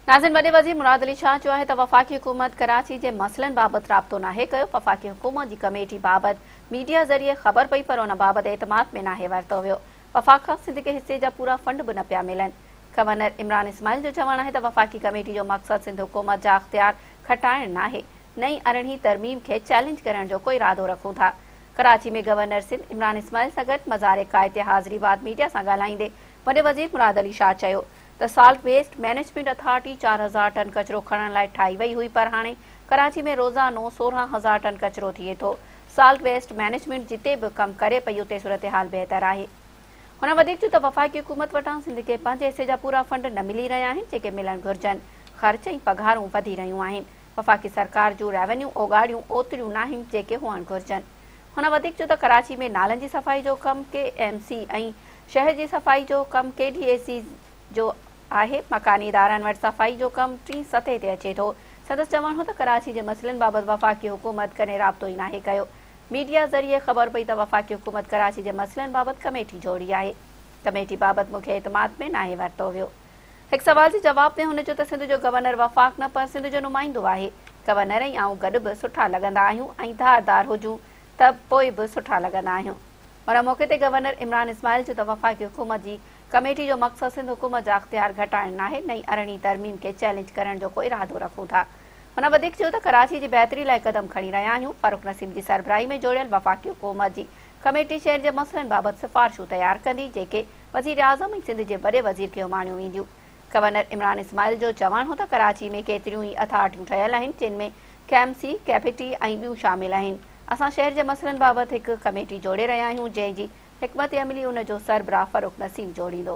ناظرين وڏي وزير مراد علي شاهه چيو آهي ته وفاقي حڪومت ڪراچي جي مسئلن بابت رابطو ناهي ڪيو، وفاقي حڪومت جي ڪميٽي بابت ميڊيا ذريعي خبر پئي پر ان بابت اعتماد ۾ ناهي ورتو ويو، وفاق کان سنڌ کي حصي جا پورا فنڊ به نه پيا ملن. گورنر عمران اسماعيل جو چوڻ آهي ته وفاقي ڪميٽي جو مقصد سنڌ حڪومت جا اختيار کٽائڻ ناهي، نئين ارڙهين ترميم کي چئلينج ڪرڻ جو ڪو ارادو رکون ٿا. ڪراچي ۾ گورنر سنڌ عمران اسماعيل سان گڏ مزار قائد تي حاضري بعد ميڊيا سان ڳالهائيندي وڏي وزير مراد علي شاهه چيو ته سالٽ ويسٽ مئنيجمينٽ اٿارٽي 4000 ٽن ڪچرو کڻڻ لاء ٺاهي وئي هئي پر هاڻي ڪراچي ۾ روزانو 16,000 ٽن ڪچرو ٿئي ٿو، سالٽ ويسٽ مئنيجمينٽ جتي به ڪم ڪري پئي اتي صورتحال بهتر آهي. هن وڌيڪ چيو ته وفاقي حڪومت وٽان سنڌ کي پنهنجي حصي جا پورا فنڊ نه ملي رهيا آهن جيڪي ملڻ گهرجن، خرچ ۽ پگهارون وڌي رهيون آهن، وفاقي سرڪار جون ريونيو اوڳاڙيون اوتريون ناهن جيڪي هئڻ گهرجن. هن وڌيڪ چيو ته ڪراچي ۾ نالن جي صفائي جو ڪم ڪي ايم سي ۽ شهر جي صفائي جو ڪم ڪي ڊي اي سي جو آهي، مڪاني ادارن وٽ صفائي جو ڪم ٽين سطح تي اچي ٿو. سندس چوڻ هو ته ڪراچي جي مسئلن بابت وفاقي حڪومت ڪڏهن رابطو ئي ناهي ڪيو، ميڊيا ذريعي خبر پئي ته وفاقي حڪومت ڪراچي جي مسئلن بابت ڪميٽي جوڙي آهي، ڪميٽي بابت مون کي اعتماد ۾ ناهي ورتو ويو. هڪ سوال جي جواب ۾ هن چيو ته سنڌ جو گورنر وفاق نه پر سنڌ جو نمائندو آهي، گورنر ۽ آئون گڏ به سٺا لڳندا آهيون ۽ ڌار ڌار هجون ته پوء به سٺا لڳندا آهيون. ان موقعي تي گورنر عمران اسماعيل چيو ته وفاقي حڪومت جي ڪميٽي جو مقصد سنڌ حڪومت جا اختيار گهٽائڻ ناهي، نئين ارڙهين ترميم کي چئلينج ڪرڻ جو ڪو ارادو رکون ٿا. هن وڌيڪ چيو ته ڪراچي جي بهتري لاء قدم کڻي رهيا آهيون، فرخ نسيم جي سربراهي ۾ جوڙيل وفاقي حڪومت جي ڪميٽي شهر جي مسئلن بابت سفارشون تيار ڪندي، جيڪي وزيراعظم ۽ سنڌ جي وڏي وزير کي اماڻيون وينديون. گورنر عمران اسماعيل جو چوڻ هو ته ڪراچي ۾ ڪيتريون ئي اٿارٽيون ٺهيل آهن، جن ۾ ڪيمسي، ڪيپيٽي ۽ ٻيون شامل آهن. اسان شهر جي مسئلن بابت هڪ ڪميٽي جوڙي رهيا آهيون، جنهن جي حڪمت عملي ان جو سربراهه فرخ نسيم جوڙيندو.